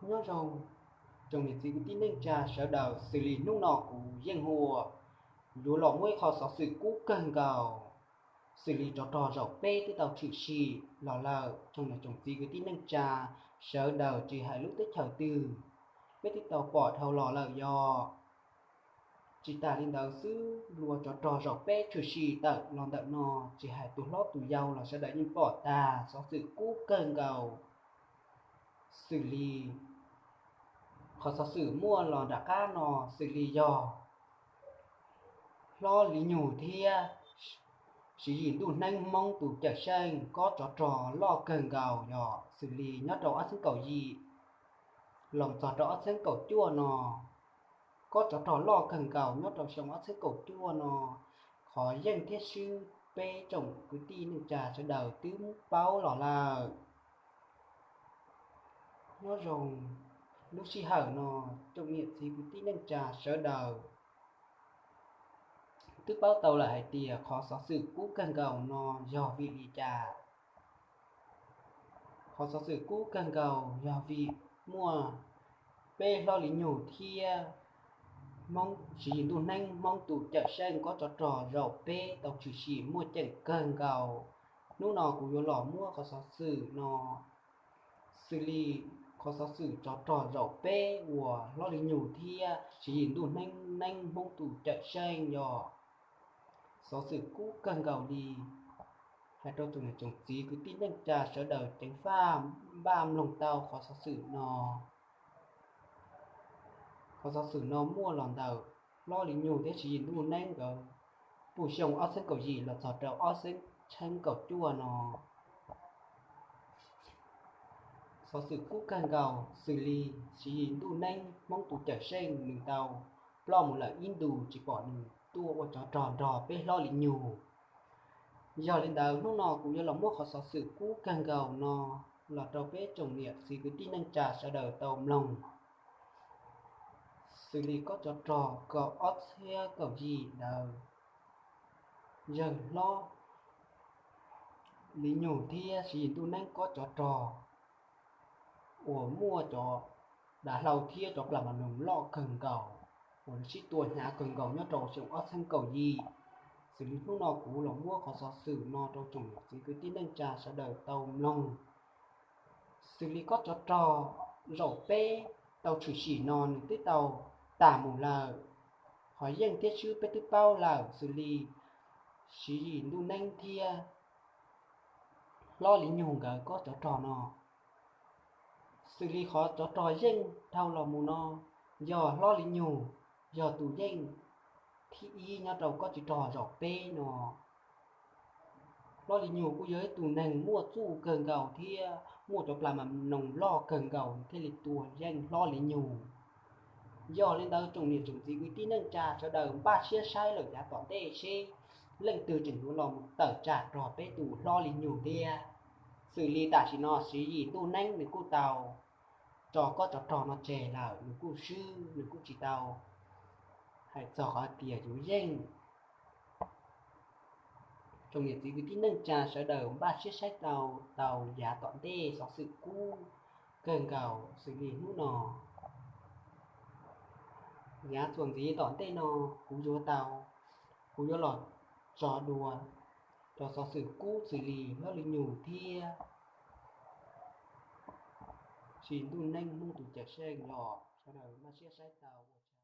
Nyob zoo tsoom niam txiv kwv tij neej tsa sawv daws, xws li hnub no kuv Yeej Huas yuav los muaj ib qho xov xwm kub kawg nkaus, xws li tsov rog zaum peb twb tau tshwm sim los lawm. Tsoom niam tsoom txiv kwv tij neej tsa sawv daws, tsis hais lub teb chaws twg, peb twb tau pom dhau los lawm yog. Tsis tas li ntawd xwb, luag tsov rog zaum peb tshwm sim tawm los ntawm no, tsis hais tus hlob tus yau los sawv daws yeej pom tag. Xov xwm kub kawg nkaus, xws li qhov xov xwm muaj los nram qab no, xws li yog hlob Li Nyug thiab Siv Yim Ntuj Neeb Hmoob tus cawm seej kob tsov rog loj kawg nkaus yog xws li nyob rau ob txhiab kaum yim los txog rau ob txhiab kaum cuaj no. Kob tsov rog loj kawg nkaus nyob rau xyoo ob txhiab kaum cuaj no, qhov yeej thiab swb peb tsoom kwv tij neej tsa sawv daws twb paub los lawm. Nyob zoo lub sij hawm no, tsoom niam txiv kwv tij neej tsa sawv daws twb paub tau lawm hais tias qhov xov xwm kub kawg nkaus no yog vim li cas. Qhov xov xwm kub kawg nkaus yog vim muaj peb hlob Li Nyug thiab Siv Yim Ntuj Neeb Hmoob tus cawm seej kob tsov rog zaum peb tau tshwm sim muaj ceem kawg nkaus. Hnub no kuv yuav los muab qhov xov xwm no, xws li qhov xov xwm tsov rog zaum peb uas hlob Li Nyug thiab Siv Yim Ntuj Neeb Hmoob tus cawm seej yog xov xwm kub kawg nkaus li. Hais rau tsoom niam tsoom txiv kwv tij neej tsa sawv daws ceev faj npaj mloog tau qhov xov xwm no. Qhov xov xwm no muaj los ntawm hlob Li Nyug thiab Siv Yim Ntuj Neeb nkawd puag xyoo ob txhiab kaum yim los txog rau ob txhiab kaum cuaj no. Xov xwm kub kawg nkaus xws li Siv Yim Ntuj Neeb Hmoob tus cawm seej nws tau ploj mus lawm ib ntus tsis pom nws tuaj ua tsov rog nrog peb hlob Li Nyug. Yog li ntawd hnub no kuv yuav los muab qhov xov xwm kub kawg nkaus no los rau peb tsoom niam txiv kwv tij neej tsa sawv daws tau mloog. Xws li kob tsov rog kaum ob txhiab kaum yim ntawd, yawg hlob Li Nyug thiab Siv Yim Ntuj Neeb kob tsov rog uas muaj cov dav hlau thiab cov plas mas noog loj kawg nkaus uas sib tua hnyav kawg nkaus nyob rau xyoo ob txhiab kaum yim. Xws li hnub no kuv los muab qhov xov xwm no rau tsoom niam txiv kwv tij neej tsa sawv daws tau mloog. Xws li kob tsov rog zaum peb tau tshwm sim no nws twb tau tas mus lawm. Qhov yeej thiab swb peb twb paub lawm xws li Siv Yim Ntuj Neeb thiab hlob Li Nyug nkawd kob tsov rog no. Xws li qhov tsov rog yeej dhau los mus no yog hlob Li Nyug yog tus yeej thib ib nyob rau kob tsov rog zaum peb no. Hlob Li Nyug kuj yog ib tug neeg muaj txuj kawg nkaus thiab muaj cov plas mas noog loj kawg nkaus thiaj li tua yeej hlob Li Nyug. Yog li ntawd tsoom niam tsoom txiv kwv tij neej tsa sawv daws npaj siab saib lawm yav tom ntej seb leej twg tseem yuav los tawm tsam rog peb tus hlob Li Nyug thiab. Xws li tam sim no Siv Yim Ntuj Neeb nws kuj tau tso kob tsov rog no tseg lawm, nws kuj swb, nws kuj tsis tau hais txog qhov tias yuav yeej. Tsoom niam txiv kwv tij neej tsa sawv daws npaj siab saib tau, tau yav tom ntej xov xwm kub kawg nkaus xws li hnub no. Yav txuas ntxiv tom ntej no kuv yuav tau, kuv yuav los tso dua rau xov xwm kub xws li hlob Li Nyug thiab Siv Yim Ntuj Neeb Hmoob tus cawm seej los sawv daws npaj siab saib tau ua